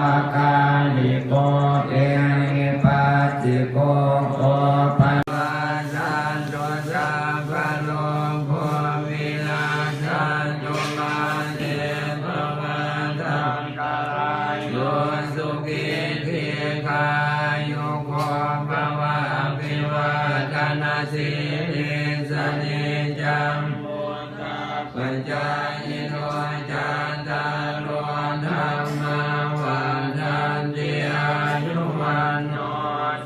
ອາກາລິໂກ ເອຫິປັດສິໂກ ໂອປະ ວັດທັນຕຸ ສັບພະໂລໂກ ວິນັດທັນຕຸ ມາເຕພະວັດທັນຕະລາໂຍ ສຸຂີ ດີຄາຍຸໂກ ພະວະ ອະພິວາທະນະສີລິສະນິຈຈັງ ປັດຈາຍິໂນ ຈັດຕາໂລ ທຳມາ ວັດທັນຕິ ອາຍຸວັນໂນ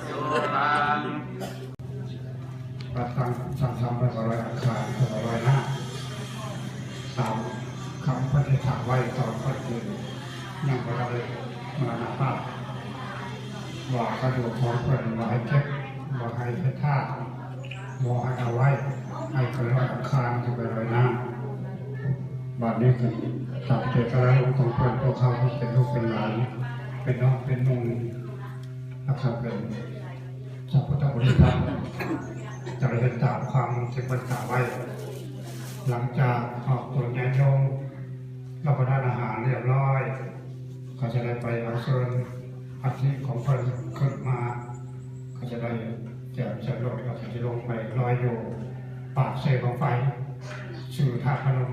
ສຸຂັງ ວັດຕັ້ງ ສ້າງທຳ ແລ້ວກໍລອຍອັງຄານ ແລ້ວກໍລອຍນ້ຳ ຕາມຄຳເພິ່ນໄດ້ສ້າງໄວ້ ຕອນເພິ່ນຍັງບໍ່ທັນໄດ້ມໍລະນະພາບ ວ່າກະດູກຂອງເພິ່ນບໍ່ໃຫ້ເກັບ ບໍ່ໃຫ້ເຮັດທາດ ບໍ່ໃຫ້ເອົາໄວ້ ໃຫ້ໄປລອຍອັງຄານ ຄືໄປລອຍນ້ຳ. ບາດນີ້ກໍຕາມເຈດຕະນາລົມຂອງເພິ່ນ ພວກເຮົາເປັນລູກເປັນຫຼານ ເປັນນ້ອງເປັນນຸ່ງ ແລ້ວກໍເປັນສັບພຸດທະບໍລິສັດ ຈະໄດ້ເຮັດຕາມຄວາມທີ່ເພິ່ນກ່າວໄວ້. ຫຼັງຈາກອອກຕົນຍາດໂຍມ ຮັບປະທານອາຫານລຽບຮ້ອຍ ກໍຈະໄດ້ໄປອັນເຊີນອັດຖິຂອງເພິ່ນຂຶ້ນມາ ກໍຈະໄດ້ແຈມໃສ່ລົດ ແລ້ວກໍຈະລົງໄປລອຍຢູ່ປາກເຊບັ້ງໄຟ ຊື່ທາດພະນົມ.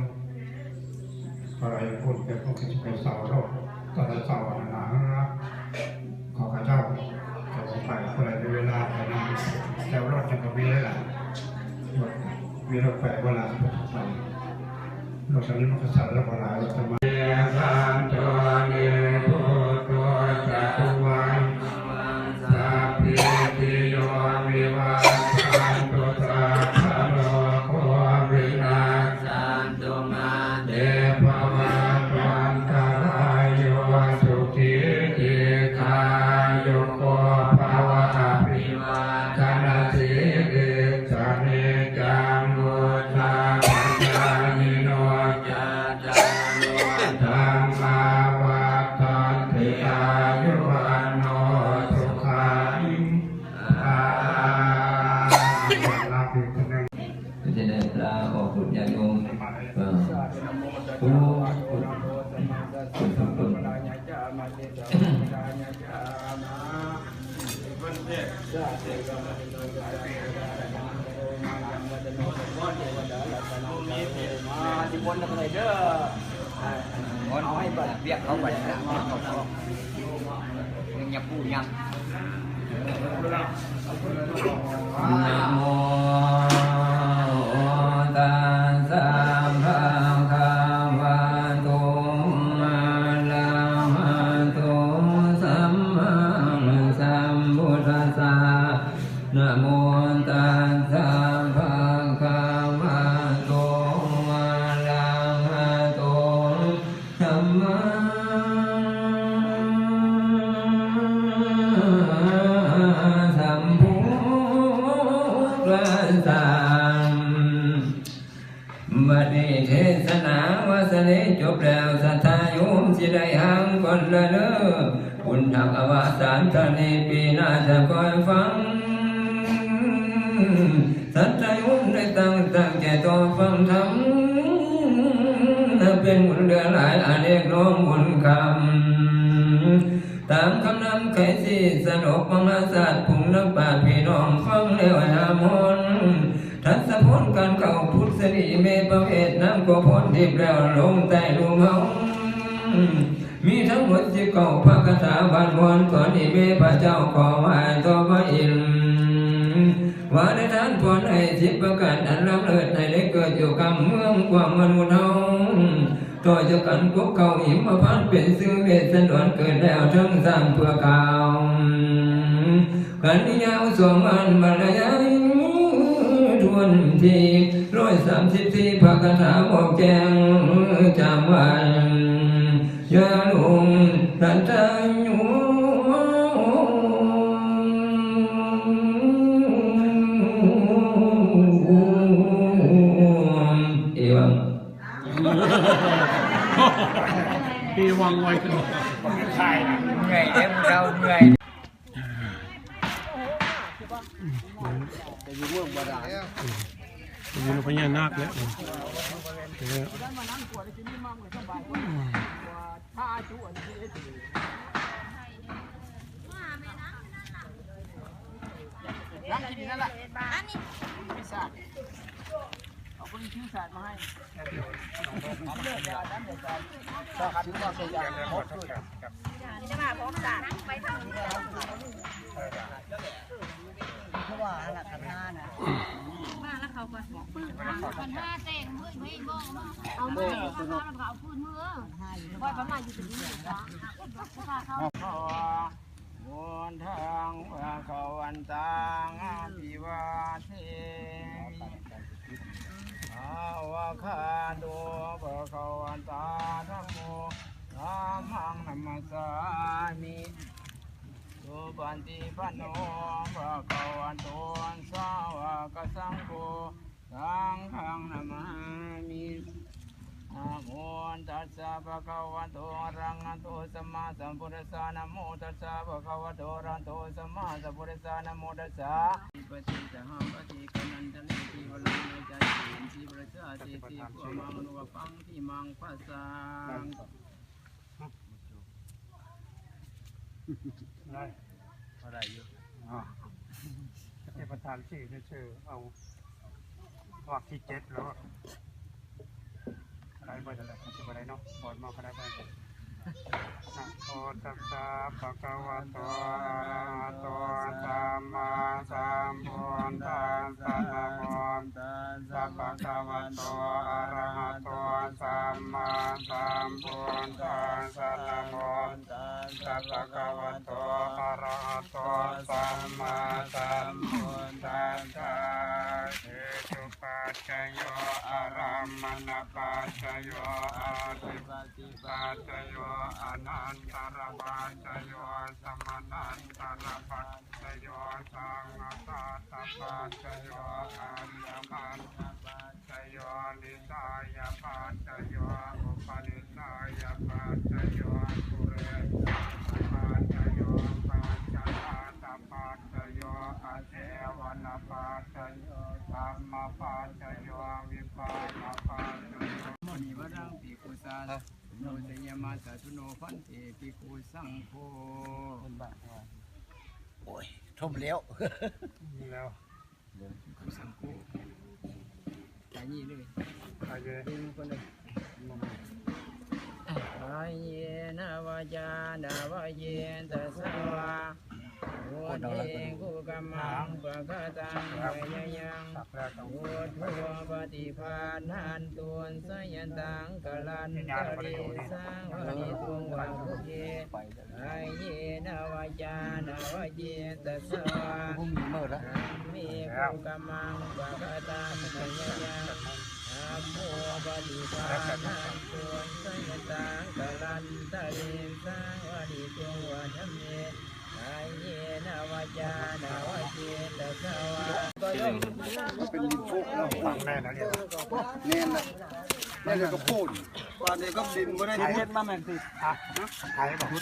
ກໍໄດ້ບຸນເປັນຜູ້ທີ່ຊິໄປເຊົ່າລົດ ຕອນເຊົ້ານັ້ນນະ ເຮືອ ຂອງເຂົາເຈົ້າ ກໍໄປ ຜູ້ໃດມີເວລາໄປນຳ ແຖວລົດຍັງບໍ່ມີເລີຍລະ ມີລົດໄປບໍ່ລະ ໄປ ລົດອັນນີ້ມັນກໍໃຊ້ແລ້ວບໍ່ຫຼາຍ ລົດຈະມາ ເຍ ສັນໂຕ ນິບພຸດໂຕ ຈະຕຸວັນ ສັບພິຕິໂຍ ວິວັດທັນຕຸ ສັບພະໂລໂກ ວິນັດທັນຕຸ ມາເຕພະວັດວັນຕະລາໂຍ ສຸຂີ ດີຄາຍຸໂກ ພະວະ ອະພິວາທະນະສີລິສະນິຈຈັງ ວຸດທາປະຈາຍິໂນ ຈັດຕາໂລ ທຳມາ ວັດທັນຕິ ອາຍຸວັນໂນ ສຸຂັງ ພະລັງ. ເປັນຈັ່ງໃດລາອອກບຸດຍາດໂຍມ ເອີ ໂອ້ ເອົາໃຫ້ບັດວຽກເຂົາໄປນະ ຍັງຢ່າປູຍັງ ນະໂມຕັດສະ ພະຄະວະໂຕ ອະລະຫະໂຕ ສຳມາສຳພຸດທັດສະ ນະໂມຕັດສະ ພະຄະວະໂຕ ອະລະຫະໂຕ ສຳມາສຳພຸດທັດສະ. ບັດນີ້ເທດສະໜາວາສະເລຈົບແລ້ວ ສັດທາໂຍມຊິໄດ້ຫາກ່ອນລະເດີ ບຸນທັກອະວະສານທະເນ ປີໜ້າຈະຄ່ອຍຟັງ. ສັດທາໂຍມໄດ້ຕັ້ງ ຕັ້ງໃຈຕໍ່ຟັງທຳ ເປັນບຸນເຫຼືອຫຼາຍອາເນກນ້ອມບຸນຄຳ ຕາມຄຳນຳໄຂສີສະດົກມະຫາສາດ ພຸງນັກປາດພີ່ນ້ອງຟັງແລ້ວໃຫ້ຫາມອນ ທັດສະພົນການເຂົ້າພຸດສະດີ ແມ່ປະເວດນາງກໍພົ້ນທິບແລ້ວ ລົງໃຕ້ລຸ່ມເຮົາ ມີທັງໝົດສິບເກົ້າພະຄາຖາບາດມອນ ຕອນນີ້ແມ່ພະເຈົ້າຂໍໄຫວ້ຕໍ່ພະອິນ ວ່າໄດ້ທານພອນໃຫ້ສິບປະການອັນລ້ຳເລີດ ໃຫ້ໄດ້ເກີດຢູ່ກຳເມືອງກວ້າງມະນຸດເຮົາ ຕໍ່ຈາກກັນກົບເຂົ້າຫິມມະພານ ເປັນຊື່ເວດສັນດອນ ເກີດແລ້ວເທິງສ້າງເພື່ອກາວ ກັນຍາວສອງອັນບັນລະຍາຍທວນທີ ຮ້ອຍສາມສິບສີ່ພະຄາຖາບອກແຈ້ງຈຳໄວ້ ຢ່າຫຼົງສັດທາໂຍມ ເອວັງ ເອວັງໄວຂຶ້ນ ເມື່ອຍເດ້ ເມື່ອຍ ຢູ່ເມືອງບາດານ ຢູ່ນຳພະຍານາກແຫຼະ ເອີ. ພາຈຸອັນທີ່ເຮັດຢູ່ ລ້າງກິນນັ້ນລະ ອັນນີ້ ໄປສາດ ເອົາຄົນທີ່ສາດມາໃຫ້ ຈະມາພ້ອມສາດ ຄືວ່າຫັ້ນລະ ຄັນຫ້ານະ ມາແລ້ວເຂົາກໍປຶ້ງ ຄັນຫ້າແຕ່ງເຮີ້ຍເຮີ້ຍບໍ່ ເອົາມາ ເອົາມາແລ້ວກໍເອົາຄືນເມືອ ບໍ່ປະມາດຢູ່ຕົງນີ້ຈ້າ ພຸດທັງພະຄະວັນຕັງ ອະພິວາເທມິ ອາວະຄາໂຕ ພະຄະວະຕາ ທຳໂມ ທຳມັງ ນະມັດສາມິ ສຸປະຕິປັນໂນ ພະຄະວະໂຕ ສາວະກະສັງໂຄ ສັງຄັງ ນະມາມິ ນະໂມຕັດສະ ພະຄະວະໂຕ ອະລະຫະໂຕ ສຳມາສຳພຸດທັດສະ ນະໂມຕັດສະ ພະຄະວະໂຕ ອະລະຫະໂຕ ສຳມາສຳພຸດທັດສະ ນະໂມຕັດສະ ປະຕິສະຫັງ ປະຕິກະນັນຕະເລ ທີວະລັງ ນະຈາເຕ ທີວະລັດສະ ເຕ ເຕ ພວະມັງ ອະນຸພະວັງ ຕິມັງ ປະສາ ໄດ້ ພໍໄດ້ຢູ່ ເອກະສານສີ່ຊື່ໆ ເອົາ ວັກທີເຈັດແລ້ວ ໄດ້ບໍ່ ໄດ້ ມັນຊິບໍ່ໄດ້ເນາະ ບອດມາກໍໄດ້ ໄດ້ ນະໂມຕັດສະ ພະຄະວະໂຕ ອະລະຫະໂຕ ສຳມາສຳພຸດທັດສະ ນະໂມຕັດສະ ພະຄະວະໂຕ ອະລະຫະໂຕ ສຳມາສຳພຸດທັດສະ ນະໂມ ຕັດສະ ພະຄະວະໂຕ ອະລະຫະໂຕ ສຳມາສຳພຸດທັດສະ ເຫຕຸປັດຈະໂຍ ອາລຳມະນະປັດຈະໂຍ ອະທິປັດຕິປັດຈະໂຍ ອະນັນຕະລະປັດຈະໂຍ ສະມະນັນຕະລະປັດຈະໂຍ ສັງຄະສັດຕະປັດຈະໂຍ ອະລິຍະມັນຕະປັດ ຈະໂຍ ນິສາຍະປັດຈະໂຍ ອຸປະນິສາຍະປັດຈະໂຍ ປຸເຣຊາຕະປັດຈະໂຍ ປັດຈະຊາຕະປັດຈະໂຍ ອາເສວະນະປັດຈະໂຍ ທຳມະປັດຈະໂຍ ວິປາກະປັດຈະໂຍ ມຸນີວະລັງພິກຂຸສາ ໂນ ໄຊຍະມາສາທຸໂນ ພັນເຕ ພິກຂຸສັງໂຄ ໂອ້ຍ ຖົມແລ້ວ ແລ້ວ ໄປນີ້ເລີຍ ໄປເລີຍ ດຶງຄົນເລີຍ ກາເຍນະວາຈານະວະເຈຕະສະວາ ໂອເທກຸກຳມັງປະກະຕັງ ພະຍາຍັງ ພຸດໂທ ປະຕິພານທັນຕຸ ສະຍັນຕັງ ກະລັນຕະເລ ສາວະລິຕຸງ ວາປຸເກ ກາເຍນະວາຈານະວະເຈຕະສະວາ ທຳເມກຸກຳມັງປະກະຕັງ ພະຍາຍັງ ທຳໂມ ປະຕິພານທັນຕຸ ສະຍັນຕັງ ກະລັນຕະເລ ສາວະລິຕຸງ ວາທຳເມ ກາເຍນະວາຈານະວະເຈຕະສະວາ ເປັນດິນໂພກເນາະ ຝັງໄດ້ນະ ແມ່ນລະ ແມ່ນລະ ກະໂພນ ບາດນີ້ກະດິນບໍ່ໄດ້ ເຮັດມາແມ່ນຕິ ຫາ ຫາ ເອີ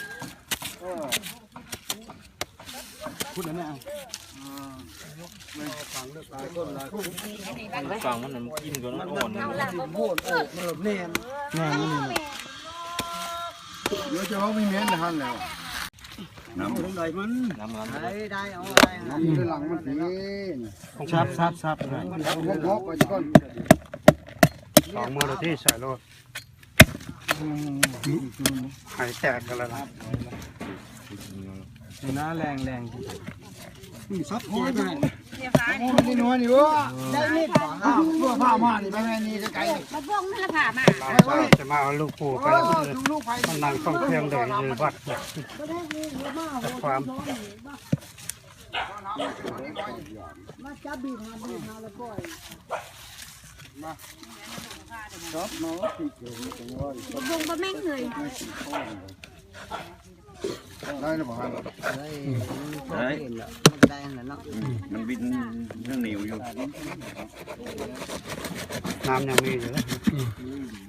ພຸດແລ້ວແມ່ ຝັງມັນກິນກ່ອນ ມັນອ່ອນ ແມ່ນ ແມ່ນ ດຽວຈະເວົ້າມີແມ່ນຫັ້ນແຫຼະ ນ້ຳ ນ້ຳໄດ້ມັນ ນ້ຳມັນ ໄດ້ ໄດ້ ເອົາໄດ້ ນ້ຳຢູ່ໃນຫຼັງມັນຕິ ສັບ ສັບ ສັບ ສັບ ເອົາໄປກ່ອນ ສອງມືເລີຍຕິ ໃສ່ໂລດ ໄຫແຕກກັນແລ້ວລະ ນີ້ນະ ແລງໆ ສັບ ໂອ້ຍ ໂອ້ຍ ມັນໄດ້ນົວນີ້ເວີ້ຍ ໄດ້ມີດ ອ້າວ ເພື່ອພາມານີ້ ໄປແມ່ນີ້ໄກໆ ມາເບິ່ງຫັ້ນລະພາມາ ຈະມາເອົາລູກປູໄປ ມານັ່ງຟັງເພງເດີຢູ່ວັດ ຄວາມ ມາຈັບບີບຫາບີບຫາແລ້ວປ່ອຍ ມາຈັບມາວ່າ ເບິ່ງບໍ່ແມ່ນເລີຍ ໄດ້ແລ້ວບໍ່ຫັ້ນ ໄດ້ ໄດ້ ມັນໄດ້ຫັ້ນແຫຼະເນາະ ອືມ ມັນບິນທາງໜີວຢູ່ ນ້ຳຍັງມີຢູ່ເດ້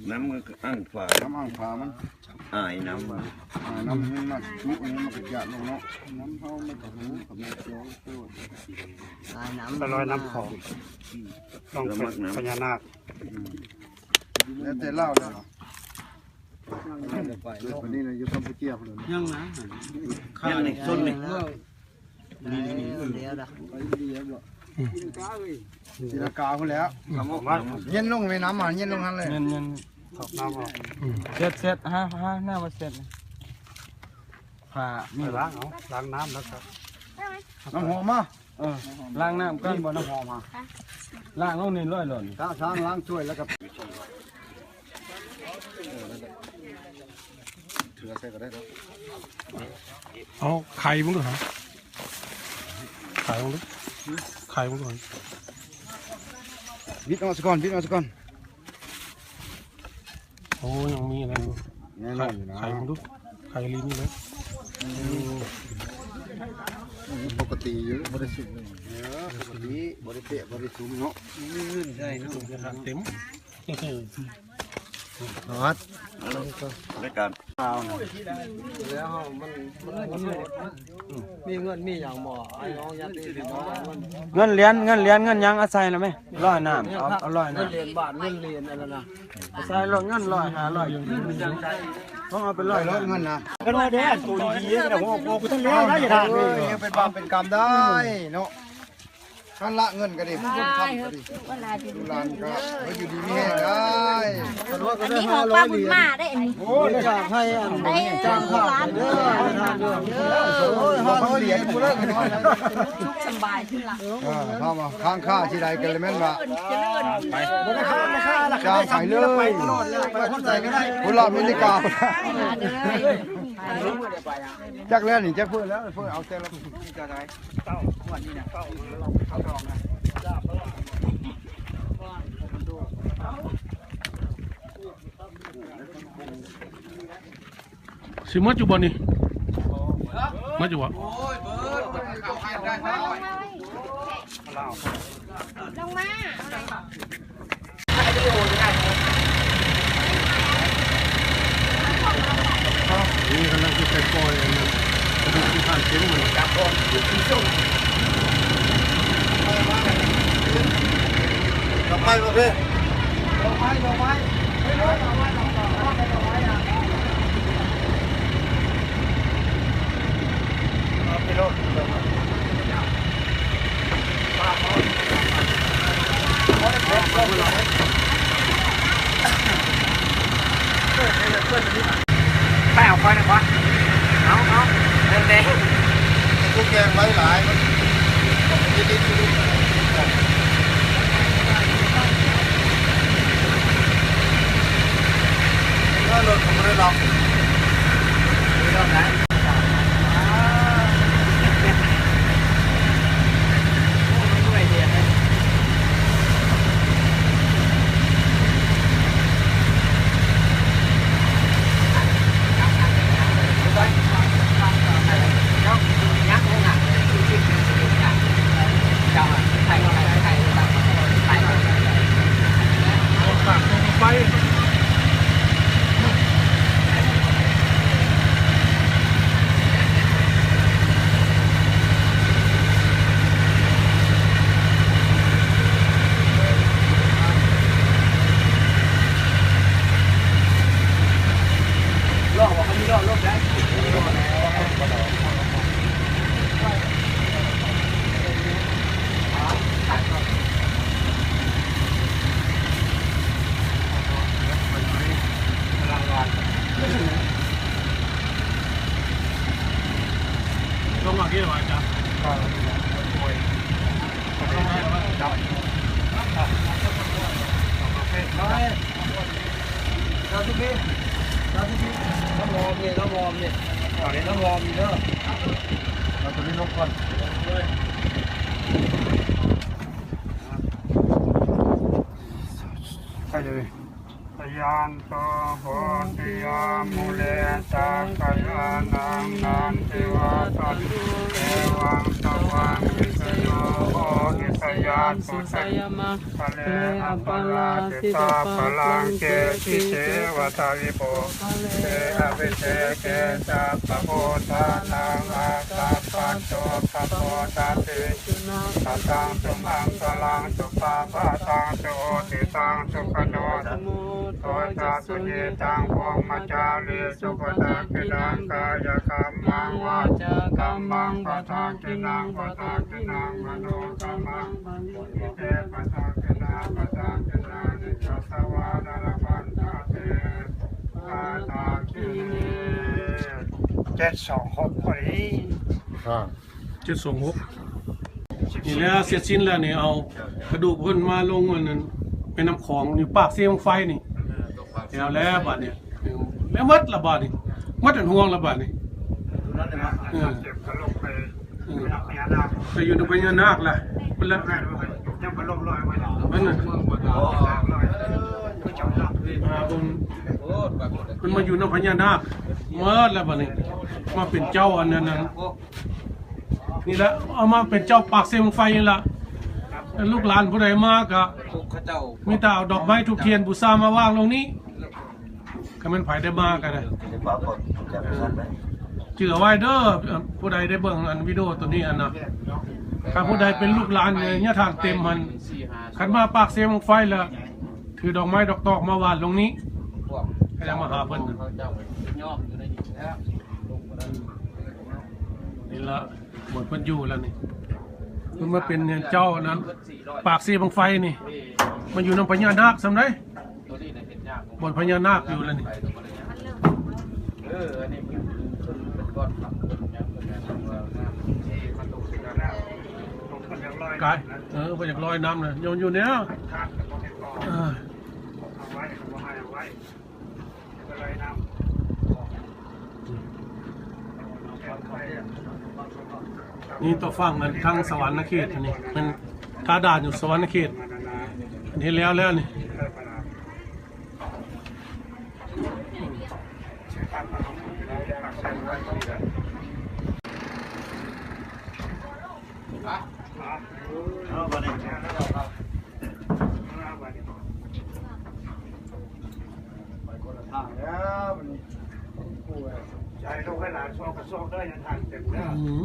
ນ້ຳມັນອ່າງຝາ ນ້ຳອ່າງຝາມັນ ອາຍນ້ຳ ອາຍນ້ຳ ມັນມັນ ມັນກະຈະລົງເນາະ ນ້ຳເຮົາມັນກະຫູກະແມ່ນໂຈໂຕ ອາຍນ້ຳ ໄປລອຍນ້ຳຂອງ ອືມ ຕ້ອງເປັນພະຍານາກ ອືມ ແລ້ວແຕ່ລາວແລ້ວເນາະ ເກີດປານນີ້ນະ ຢູ່ກຳປູເຈຍພຸ້ນນະ ຍັງນະ ຍັງນີ້ ຊົນນີ້ ນີ້ໆໆ ໄປດີແລ້ວດະ ໄປດີແລ້ວບໍ່ ອືມ ຕີລາກາພຸ້ນແຫຼ້ວ ອືມ ເຢັນລົງແມ່ນ້ຳ ມາເຢັນລົງຫັ້ນເລີຍ ເຢັນໆ ອືມ ເຊັດໆ ຫາ ຫາ ໜ້າວ່າເຊັດ ຜ້າມີ ໄປລ້າງເອົາ ລ້າງນ້ຳແລ້ວກໍ ນ້ຳຫອມມາ ເອີ ລ້າງນ້ຳກ່ອນ ບໍ່ນ້ຳຫອມຫາ ລ້າງລົງນີ້ເລີຍ ລ້າງ ລ້າງຖ້ວຍແລ້ວກໍ ເທໃສ່ກໍໄດ້ເນາະ ເອົາໄຂເບິ່ງດູຫາ ໄຂເບິ່ງດູ ໄຂເບິ່ງດູ ບິດອອກຊະກ່ອນ ບິດອອກຊະກ່ອນ. ໂອ້ ຍັງມີອັນນັ້ນຢູ່ ແນ່ນອນຢູ່ນະ ໄຂເບິ່ງດູ ໄຂລີນີ້ເລີຍ ອືມ ປົກກະຕິຢູ່ ບໍ່ໄດ້ສຸມເລີຍ ເອີ ປົກກະຕິ ບໍ່ໄດ້ເປະ ບໍ່ໄດ້ສຸມເນາະ ເງິນໃສ່ເນາະ ເຕັມ ຮອດ ລາຍການ ລາວນະ ແລ້ວມັນ ມັນ ມັນມີເງິນມີຫຍັງບໍ່? ອ້າຍນ້ອງຍາດຕິພີ່ນ້ອງ ເງິນຫຼຽນ ເງິນຫຼຽນ ເງິນຫຍັງ ເອົາໃສ່ລະແມ່ ຮ້ອຍນ້ຳ ເອົາ ເອົາຮ້ອຍນ້ຳ ເງິນຫຼຽນບາດ ເງິນຫຼຽນອັນນັ້ນນະ ໃສ່ລົດເງິນຮ້ອຍ ຫ້າຮ້ອຍ ຕ້ອງເອົາເປັນຮ້ອຍໂລດເງິນນະ ເພິ່ນວ່າແດ່ ໂຕດີໆ ແຕ່ຫົວ ຫົວບໍ່ທັນແລ້ວນະ ຢ່າຖາມເລີຍ ເອີ ຍັງເປັນບາບເປັນກຳໄດ້ເນາະ ຄັນລະເງິນກໍດີ ຄົນຄ້ຳກໍດີ ລູກຫຼານກໍ ເອີ ຢູ່ດີມີແຮງໄດ້ ອັນນີ້ເຮົາປາບຸນມາໄດ້ອັນນີ້ ໂອ້ຍ ຢາກໃຫ້ອັນ ໄດ້ ຈ້າງຂ້າເດີ ໂອ້ຍ ຫ້າຮ້ອຍຫຼຽນພຸ້ນເດີ ສຸກສະບາຍຂຶ້ນລະ ເອີ ເຮົາມາຄ້າງຄາທີ່ໃດກໍແມ່ນວ່າ ໄປ ບໍ່ໄດ້ຄ້າງ ໄດ້ຄ້າລະ ຈ້າງໄປເລີຍ ໄປຕະຫຼອດແລ້ວ ໄປຮອດໃສກໍໄດ້ ພຸ້ນລະອາເມລິກາ ຈັກແລ້ວນີ້ ຈັກເພິ່ນແລ້ວ ເພິ່ນເອົາແຕ່ລະ ເກົ້າ ງວດນີ້ນະ ເກົ້າ ເກົ້າດອກນະ ຊິໝົດຢູ່ບໍ່ນີ້? ໝົດຢູ່ບໍ່? ລົງມາ ນີ້ກຳລັງຊິໄປປ່ອຍອັນນັ້ນ ກະດູກທີ່ຜ່ານເຕັມມັນ ດອກໄມ້ບໍ່ເພ? ດອກໄມ້ ດອກໄມ້ ເຮີ້ຍ ດອກໄມ້ ດອກໄມ້ ດອກໄມ້ ເອົາໄປໂລດ. ໄປເອົາຂ້ອຍນະວະ ເອົາ ເອົາ ແຕ່ ພວກແກງໄວ້ຫຼາຍ ມັນ ລົດກໍບໍ່ໄດ້ລັອກ ບໍ່ໄດ້ລັອກໄດ. ລົງມາທີ່ວ່າຈະ ເຈົ້າສຸພີ ເຈົ້າສຸພີ ນ້ຳຫອມນີ້ ນ້ຳຫອມນີ້ ເອົານີ້ນ້ຳຫອມນີ້ເດີ ເອົາໂຕນີ້ລົງກ່ອນ ໃສ່ເລີຍ. ສະຍັນໂຕໂພທິຍາ ມູເລ ສັກກະຍານັງ ນັນທິວາສະເນ ເອວັງ ຕະວັງ ວິສະໂຍ ໂພທິສະຍາ ສຸໄຊຍະມັງ ຄະເລ ອັບປະລາຊິຕາ ພະລັງ ເກ ສິ ເຊ ວັດຖະວິ ໂພຄະເລ ອະພິເສເກ ສັບພະພຸດທານັງ ອາກັບປະໂຕ ສະໂພຊາຕິ ສັດທັງ ສຸມັງຄະລັງ ສຸປາພາທັງ ສຸໂຫຕິຕັງ ສຸຂະໂນ ໂຕ ຈາຕຸເຍຕັງ ພົມມະຈາຣີ ສຸ ປະທັກກິນນັງ ກາຍະກຳມັງ ວາຈາກຳມັງ ປະທັກກິນນັງ ປະທັກກິນນັງ ມະໂນກຳມັງ ປະນິທິເຕ ປະທັກກິນນາ ປະທັກກິນນາ ນິຈສະວານາລະພັນທາເຕ ປະທັກກິນນີ ເຈັດສອງຫົກ ພໍດີ ອ່າ ເຈັດສອງຫົກ ນີ້ແຫຼະ ເສັດສິ້ນແລ້ວນີ້ ເອົາກະດູກເພິ່ນມາລົງອັນນັ້ນ ແມ່ນ້ຳຂອງ ຢູ່ປາກເຊບັ້ງໄຟນີ້ ແລ້ວແລ້ວບາດນີ້ ແລ້ວໝົດລະບາດນີ້ ໝົດອັນຫ່ວງລະບາດນີ້ ເອີ ເອີ ໄປຢູ່ນຳພະຍານາກລະ ເພິ່ນລະ ເພິ່ນນະ ອ່າ ເພິ່ນ ເພິ່ນມາຢູ່ນຳພະຍານາກໝົດລະບາດນີ້ ມາເປັນເຈົ້າອັນນັ້ນ ນີ້ລະ ເອົາມາເປັນເຈົ້າປາກເຊບັ້ງໄຟນີ້ລະ ລູກຫຼານຜູ້ໃດມາກະ ເຂົາເຈົ້າ ມີແຕ່ເອົາດອກໄມ້ທູບທຽນບູຊາມາວາງລົງນີ້ ຄັນແມ່ນໃຜໄດ້ມາກະໄດ້ ເອົາໄວ້ເດີ ຜູ້ໃດໄດ້ເບິ່ງອັນວິດີໂອໂຕນີ້ຫັ້ນນະ ຄັນຜູ້ໃດເປັນລູກຫຼານຍາທ່ານເຕັມຫັ້ນ ຄັນມາປາກເຊບັ້ງໄຟລະ ຖືດອກໄມ້ດອກຕອກມາຫວ່ານລົງນີ້ ໃຫ້ມາຫາເພິ່ນ ນີ້ລະ ບ່ອນເພິ່ນຢູ່ລະນີ້ ເພິ່ນມາເປັນເຈົ້ານັ້ນ ປາກເຊບັ້ງໄຟນີ້ ມາຢູ່ນຳພະຍານາກສ່ຳໃດ ບ່ອນພະຍານາກຢູ່ລະນີ້ ກາຍ ເອີ ເພິ່ນຢາກລອຍນ້ຳນະ ຍ້ອນຢູ່ແນວ ເອີ. ນີ້ຕໍ່ຝັ່ງນັ້ນທາງສະຫວັນນະເຂດ ອັນນີ້ແມ່ນທ່າດ່ານຢູ່ສະຫວັນນະເຂດ ເຮັດແລ້ວແລ້ວນີ້ ໃຫ້ລູກໃຫ້ຫຼານຊອກກະຊອກເດີ ຍັງທາງເຕັມເດີ ອືມ.